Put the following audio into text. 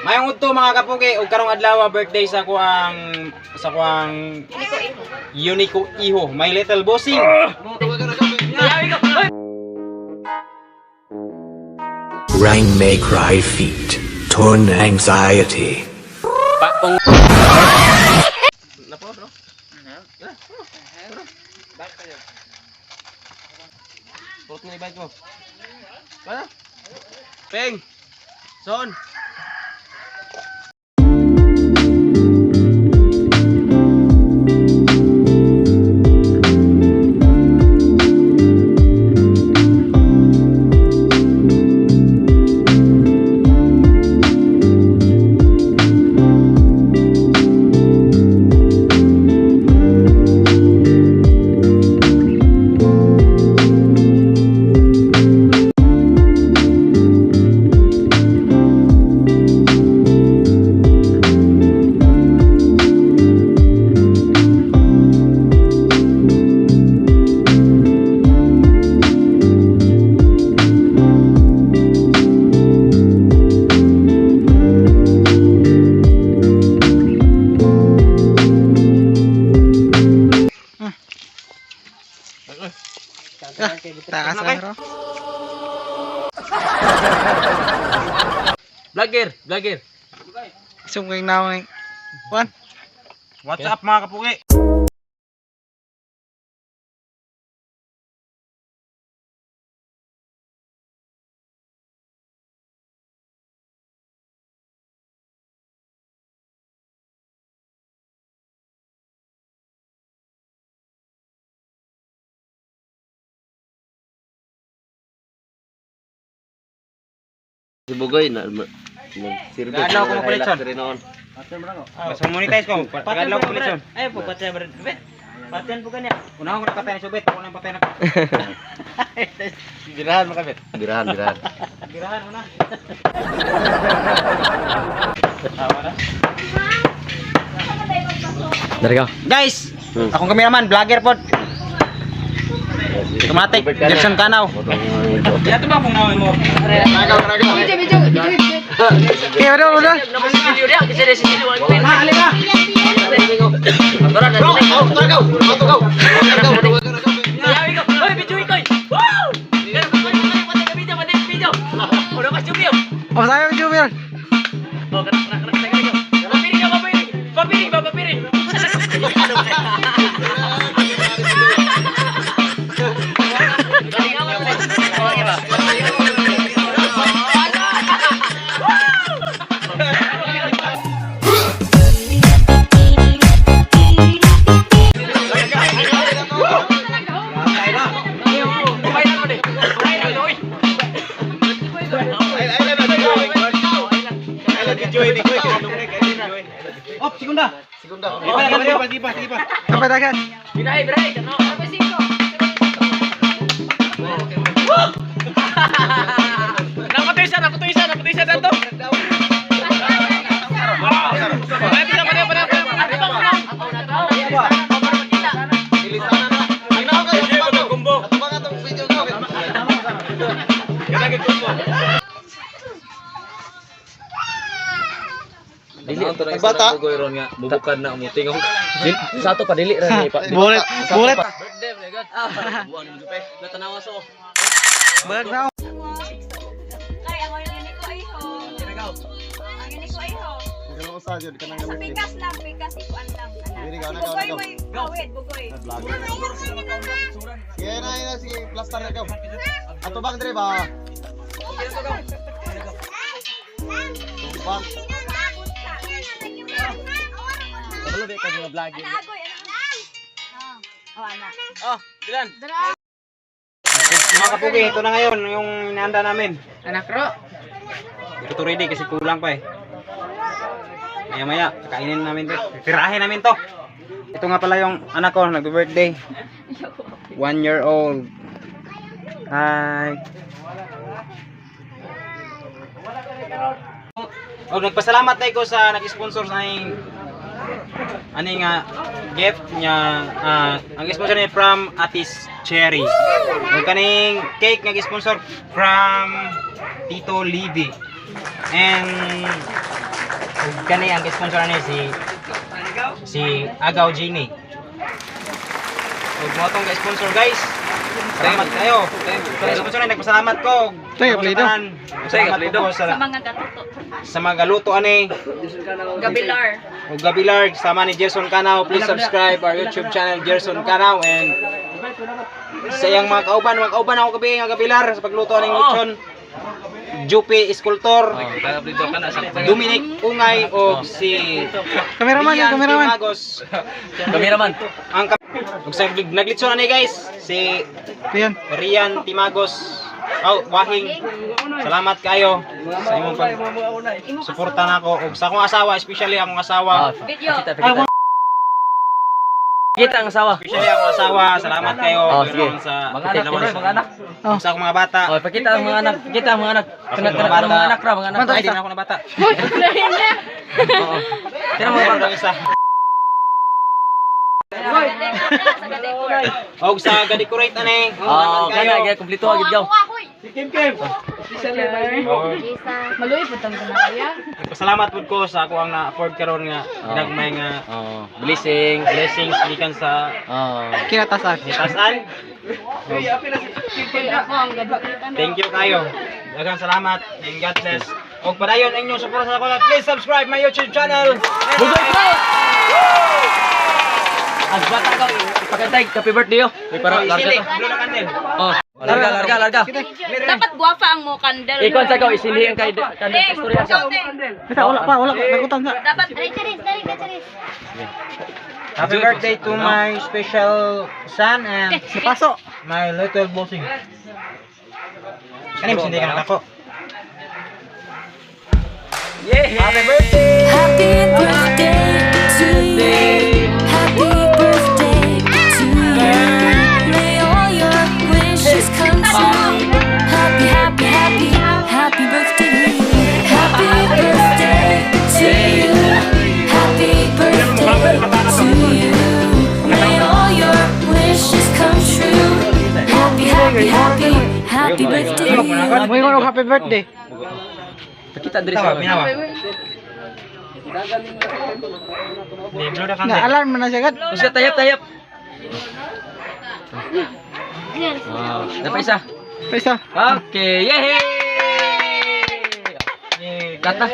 Mayong udto mga kapugi og karong adlaw birthday sa kuang Unico Iho, my little bossing. Rang may cry feet, torn anxiety. Purot na ibag mo. Wala. Peng. Son. Taas lang bro. Vlogger, vlogger. Sungking na Juan. What's up mga kapugi? Si Bugoy na magsirbe. Gaano ako makulit, son? Noon. Basta monetize ko. Tagadlaw ko ulit son. Ay po, patay ba? Patayan po kanya. Unahon ko na patay ni Subit, ako na patay na. Birahan mo kami. Birahan, birahan. Girahan mo na. Dari ka. Guys, akong cameraman, vlogger pod. Automatic, Jackson Kanaw. Yato ba kung nawin mo? Okay, udah udah. Ma, alin na. Oh, saya jubir. Oh, segunda. Segunda. Sige pa, sige pa. Sampai dagan. Dili ang bata. Bugoy ron nga bubukad na mo tingog. Sa ato pa dili ra ni pa. Bulet, bulet. Birthday my God. Buwan mo jupe. Natanawa so. Bulet na. Kay ang ini ko iho. Ang ini ko iho. Sa pikas lang, pikas ikuan lang. Bugoy mo kawit, bugoy. Sige na, na, sige, plaster na ikaw. Ato bang dre ba? Tubang. Kabalo ba ka mga vlogger? Ana agoy, ana. Oh, ana. Oh, bilan. Mga kapugi, ito na ngayon yung inahanda namin. Anak ro. Hindi ko to ready kasi kulang pa eh. Maya maya, kakainin namin to. Tirahin namin to. Ito nga pala yung anak ko, nagbe-birthday. 1 year old. Hi. Oh, nagpasalamat tayo ko sa nag-sponsor sa aning ani nga gift niya, ang sponsor niya from Atis Cherry. Ug kaning cake nga sponsor from Tito Libby. And Ug kani ang sponsor ani si si Agaw Genie. Ug mo atong sponsor, guys. Salamat kayo. Sa sponsor ni, nagpasalamat ko. Tayo, Plido. Salamat ko sa Sa mga gatuto. sa mga galuto ani. Gabilar. Ug Gabilar sama ni Gerson Canao. Please subscribe our YouTube channel, Gerson Canao, and sa iyang mga kauban ako gabi nga Gabilar sa pagluto aning lechon. Jupi Escultor, Dominic Ungay o si Cameraman, Rian cameraman. Timagos. Cameraman. Ang ug sa naglitson ani, guys, si Ayan. Rian Timagos. Oh, Wahing. Salamat kayo sa imong pag suporta nako ug sa akong asawa, especially akong asawa. Video. Pakita, pakita. Kita ang asawa. Especially akong asawa, salamat kayo. Oh, sige. Meron sa Mga anak, dalawa mga anak. Sa akong mga bata. Oh, pakita ang mga anak. Pakita ang mga anak. Ako Kana mga kana bata. mga anak ra, mga anak. Ay, di na ako na bata. Oo. Tira mga Meron bata. lang isa. Sa gadekor. Og sa ga-decorate ani. Oh, Salamat kayo. kana gaya kumpleto agad gaw. Maluy po tang kaya. Pasalamat pud ko sa ako ang na-afford karon nga ginagmay nga Oh, blessing. blessings gikan sa Oh. Kinatasan. Tasan. Thank you kayo. Daghang salamat and God bless. Og padayon ang inyong suporta sa ako. Please subscribe my YouTube channel. Bugoy Proud! Ang bata ka, ipakantay, happy birthday yo. May para larga Isili, to. blow na candle. Oh, larga, larga, larga. Dapat guwapa ang mo candle. Ikaw sa ikaw isilhi ang kay candle Ting, istorya sa. ikaw, ting. Basta wala pa, wala pa. Nakutan sa. Dapat Happy birthday to my special son and Napaso. my little bossing. Kanim sindi ka na ako. Yeah. Happy birthday! Happy birthday to you. Happy birthday to you. May all your wishes come true. Happy, happy, happy, happy birthday. Happy birthday to you. Happy birthday to you. May all your wishes come true. Happy, happy, happy, happy birthday to you. Muy og happy birthday. Pakita diri Tawa, sa. minawa. Hindi, blow na Na candle. alarm man na siya gad. Usa tayap tayap. Oh, dapat isa. Pesa. Okay, yay! Yeah. Kata.